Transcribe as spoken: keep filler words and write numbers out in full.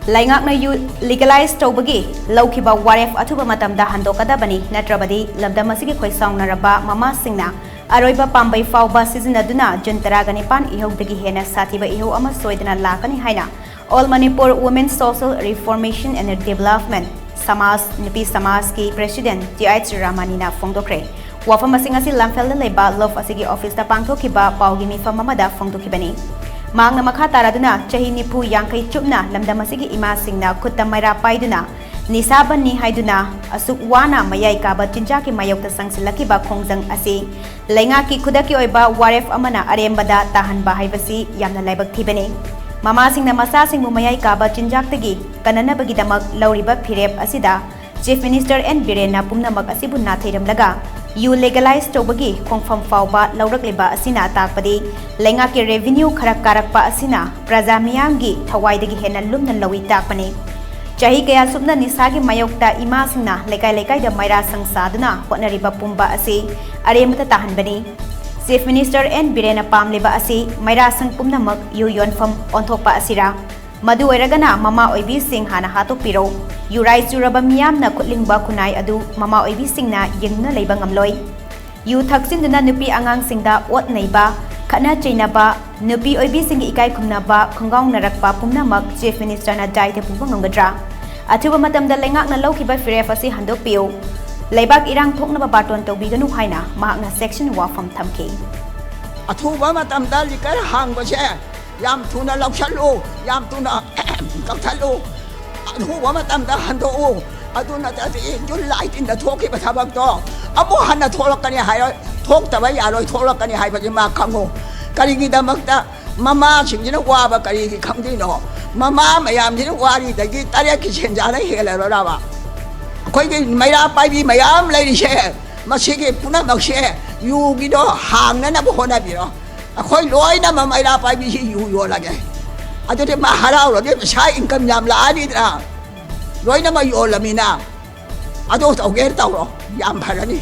ꯂꯩꯉꯥꯛꯅ U legalise ꯇꯧꯕꯒꯤ ꯂꯧꯈꯤꯕ ꯋꯥꯔꯦꯞ ꯑꯊꯨꯕ ꯃꯇꯝꯗ ꯍꯟꯗꯣꯛꯀꯗꯕꯅꯤ, ꯅꯠꯇ꯭ꯔꯕꯗꯤ ꯂꯝꯗꯝ ꯑꯁꯤꯒꯤ ꯈꯣꯏꯁꯥꯎꯅꯔꯕ ꯃꯃꯥꯁꯤꯡꯅ ꯑꯔꯣꯏꯕ ꯄꯥꯝꯕꯩ ꯐꯥꯎꯕ ꯁꯤꯖꯤꯟꯅꯗꯨꯅ ꯖꯨꯟ ꯇꯔꯥꯒ ꯅꯤꯄꯥꯟ ꯏꯍꯧꯗꯒꯤ ꯍꯦꯟꯅ ꯁꯥꯊꯤꯕ ꯏꯍꯧ ꯑꯃ ꯁꯣꯏꯗꯅ ꯂꯥꯛꯀꯅꯤ ꯍꯥꯏꯅ All Manipur Women Social Reformation and Development ꯁꯃꯥꯖ ꯅꯨꯄꯤ ꯁꯃꯥꯖꯀꯤ ꯄ꯭ꯔꯦꯁꯤꯗꯦꯟꯠ ꯇꯤ ꯑꯩꯆ ꯔꯥꯃꯥꯅꯤꯅ ꯐꯣꯡꯗꯣꯛꯈ꯭ꯔꯦ꯫ ꯋꯥꯐꯝꯁꯤꯡ ꯑꯁꯤ ꯂꯝꯐꯦꯜꯗ ꯂꯩꯕ ꯂꯣꯐ ꯑꯁꯤꯒꯤ ꯑꯣꯐꯤꯁꯇ ꯄꯥꯡꯊꯣꯛꯈꯤꯕ ꯄꯥꯎꯒꯤ ꯃꯤꯐꯝ ꯑꯃꯗ ꯐꯣꯡꯗꯣꯛꯈꯤꯕꯅꯤ꯫ ꯃꯍꯥꯛꯅ ꯃꯈꯥ ꯇꯥꯔꯗꯨꯅ ꯆꯍꯤ ꯅꯤꯐꯨ ꯌꯥꯡꯈꯩ ꯆꯨꯞꯅ ꯂꯝꯗꯝ ꯑꯁꯤꯒꯤ ꯏꯃꯥꯁꯤꯡꯅ ꯈꯨꯠꯇ ꯃꯩꯔꯥ ꯄꯥꯏꯗꯨꯅ ꯅꯤꯁꯥ ꯕꯟꯅꯤ ꯍꯥꯏꯗꯨꯅ ꯑꯁꯨꯛ ꯋꯥꯅ ꯃꯌꯥꯏ ꯀꯥꯕ ꯆꯤꯟꯖꯥꯛꯀꯤ ꯃꯥꯌꯣꯛꯇ ꯆꯪꯁꯤꯜꯂꯛꯈꯤꯕ ꯈꯣꯡꯖꯪ ꯑꯁꯤ ꯂꯩꯉꯥꯛꯀꯤ ꯈꯨꯗꯛꯀꯤ ꯑꯣꯏꯕ ꯋꯥꯔꯦꯞ ꯑꯃꯅ ꯑꯔꯦꯝꯕꯗ ꯇꯥꯍꯟꯕ ꯍꯥꯏꯕꯁꯤ ꯌꯥꯝꯅ ꯂꯥꯏꯕꯛ ꯊꯤꯕꯅꯤ꯫ ꯃꯃꯥꯁꯤꯡꯅ ꯃꯆꯥꯁꯤꯡꯕꯨ ꯃꯌꯥꯏ ꯀꯥꯕ ꯆꯤꯟꯖꯥꯛꯇꯒꯤ ꯀꯟꯅꯅꯕꯒꯤꯗꯃꯛ ꯂꯧꯔꯤꯕ ꯐꯤꯔꯦꯞ ꯑꯁꯤꯗ Chief Minister ꯑꯦꯟ ꯕꯤꯔꯦꯟꯅ ꯄꯨꯝꯅꯃꯛ ꯑꯁꯤꯕꯨ ꯅꯥꯊꯩꯔꯝꯂꯒ ꯌꯨ ꯂꯤꯒꯦꯂꯥꯏꯖ ꯇꯧꯕꯒꯤ ꯈꯣꯡꯐꯝ ꯐꯥꯎꯕ ꯂꯧꯔꯛꯂꯤꯕ ꯑꯁꯤꯅ ꯇꯥꯛꯄꯗꯤ ꯂꯩꯉꯥꯛꯀꯤ ꯔꯦꯚꯤꯅ꯭ꯌꯨ ꯈꯔ ꯀꯥꯔꯛꯄ ꯑꯁꯤꯅ ꯄ꯭ꯔꯖꯥ ꯃꯤꯌꯥꯝꯒꯤ ꯊꯋꯥꯏꯗꯒꯤ ꯍꯦꯟꯅ ꯂꯨꯝꯅ ꯂꯧꯏ ꯇꯥꯛꯄꯅꯤ꯫ ꯆꯍꯤ ꯀꯌꯥ ꯁꯨꯞꯅ ꯅꯤꯁꯥꯒꯤ ꯃꯥꯌꯣꯛꯇ ꯏꯃꯥꯁꯤꯡꯅ ꯂꯩꯀꯥꯏ ꯂꯩꯀꯥꯏꯗ ꯃꯩꯔꯥ ꯁꯪ ꯁꯥꯗꯨꯅ ꯍꯣꯠꯅꯔꯤꯕ ꯄꯨꯝꯕ ꯑꯁꯤ ꯑꯔꯦꯝꯕꯗ ꯇꯥꯍꯟꯕꯅꯤ꯫ Chief Minister ꯑꯦꯟ ꯕꯤꯔꯦꯟꯅ ꯄꯥꯝꯂꯤꯕ ꯑꯁꯤ ꯃꯩꯔꯥ ꯁꯪ ꯄꯨꯝꯅꯃꯛ ꯌꯨ ꯌꯣꯟꯐꯝ ꯑꯣꯟꯊꯣꯛꯄ ꯑꯁꯤꯔꯥ? ꯃꯗꯨ ꯑꯣꯏꯔꯒꯅ ꯃꯃꯥ ꯑꯣꯏꯕꯤꯁꯤꯡ ꯍꯥꯟꯅ ꯍꯥꯠꯇꯣꯛꯄꯤꯔꯣ꯫ ꯌꯨꯔꯥꯏ ꯆꯨꯔꯕ ꯃꯤꯌꯥꯝꯅ ꯈꯨꯠꯂꯤꯡꯕ ꯈꯨꯟꯅꯥꯏ ꯑꯗꯨ ꯃꯃꯥ ꯑꯣꯏꯕꯤꯁꯤꯡꯅ ꯌꯦꯡꯗꯨꯅ ꯂꯩꯕ ꯉꯝꯂꯣꯏ꯫ ꯌꯨ ꯊꯛꯆꯤꯟꯗꯨꯅ ꯅꯨꯄꯤ ꯑꯉꯥꯡꯁꯤꯡꯗ ꯑꯣꯠ ꯅꯩꯕ, ꯈꯠꯅ ꯆꯩꯅꯕ, ꯅꯨꯄꯤ ꯑꯣꯏꯕꯤꯁꯤꯡꯒꯤ ꯏꯀꯥꯏ ꯈꯨꯝꯅꯕ ꯈꯣꯡꯒꯥꯎꯅꯔꯛꯄ ꯄꯨꯝꯅꯃꯛ Chief Minister ꯅ ꯗꯥꯏꯗ ꯄꯨꯕ ꯉꯝꯒꯗ꯭ꯔꯥ? ꯑꯊꯨꯕ ꯃꯇꯝꯗ ꯂꯩꯉꯥꯛꯅ ꯂꯧꯈꯤꯕ ꯐꯤꯔꯦꯞ ꯑꯁꯤ ꯍꯟꯗꯣꯛꯄꯤꯌꯨ꯫ ꯂꯩꯕꯥꯛ ꯏꯔꯥꯡ ꯊꯣꯛꯅꯕ ꯕꯥꯔꯇꯣꯟ ꯇꯧꯕꯤꯒꯅꯨ ꯍꯥꯏꯅ ꯃꯍꯥꯛꯅ ꯆꯦꯛꯁꯤꯟ ꯋꯥꯐꯝ ꯊꯝꯈꯤ꯫ ꯑꯊꯨꯕ ꯃꯇꯝꯗ ꯂꯤꯀꯔ ꯍꯥꯡꯕꯁꯦ ꯌꯥꯝ ꯊꯨꯅ ꯂꯧꯁꯜꯂꯨ, ꯌꯥꯝ ꯊꯨꯅ ꯀꯛꯊꯠꯂꯨ, ꯑꯊꯨꯕ ꯃꯇꯝꯗ ꯍꯟꯗꯣꯛꯎ꯫ ꯑꯗꯨ ꯅꯠꯇ꯭ꯔꯗꯤ ꯖꯨꯟ ꯑꯩꯠꯇꯤꯟꯗ ꯊꯣꯛꯈꯤꯕ ꯊꯕꯛꯇꯣ ꯑꯃꯨꯛ ꯍꯟꯅ ꯊꯣꯛꯂꯛꯀꯅꯤ ꯍꯥꯏꯔꯣꯏ, ꯊꯣꯛꯇꯕ ꯌꯥꯔꯣꯏ, ꯊꯣꯛꯂꯛꯀꯅꯤ ꯍꯥꯏꯕꯁꯤ ꯃꯥ ꯈꯪꯉꯨ꯫ ꯀꯔꯤꯒꯤꯗꯃꯛꯇ ꯃꯃꯥꯁꯤꯡꯁꯤꯅ ꯋꯥꯕ ꯀꯔꯤꯒꯤ ꯈꯪꯗꯣꯏꯅꯣ? ꯃꯃꯥ ꯃꯌꯥꯝꯁꯤꯅ ꯋꯥꯔꯤꯗꯒꯤ ꯇꯔꯦꯠꯀꯤ ꯁꯦꯟꯖꯥꯅ ꯍꯦꯜꯂꯔꯣꯏꯕ꯫ ꯑꯩꯈꯣꯏꯒꯤ ꯃꯩꯔꯥ ꯄꯥꯏꯕꯤ ꯃꯌꯥꯝ ꯂꯩꯔꯤꯁꯦ, ꯃꯁꯤꯒꯤ ꯄꯨꯝꯅꯃꯛꯁꯦ ꯌꯨꯒꯤꯗꯣ ꯍꯥꯡꯅꯅꯕ ꯍꯣꯠꯅꯕꯤꯔꯣ꯫ ꯑꯩꯈꯣꯏ ꯂꯣꯏꯅꯃꯛ ꯃꯩꯔꯥ ꯄꯥꯏꯕꯤꯁꯤ ꯌꯨ ꯌꯣꯜꯂꯒꯦ꯫ ꯑꯗꯨꯗꯤ ꯃꯥ ꯍꯔꯥꯎꯔꯒꯦ, ꯄꯩꯁꯥ ꯏꯟꯀꯝ ꯌꯥꯝ ꯂꯥꯛꯑꯅꯤꯗꯅ꯫ ꯂꯣꯏꯅꯃꯛ ꯌꯣꯜꯂꯃꯤꯅ꯫ ꯑꯗꯨ ꯇꯧꯒꯦ ꯇꯧꯔꯣ, ꯌꯥꯝ ꯐꯔꯅꯤ꯫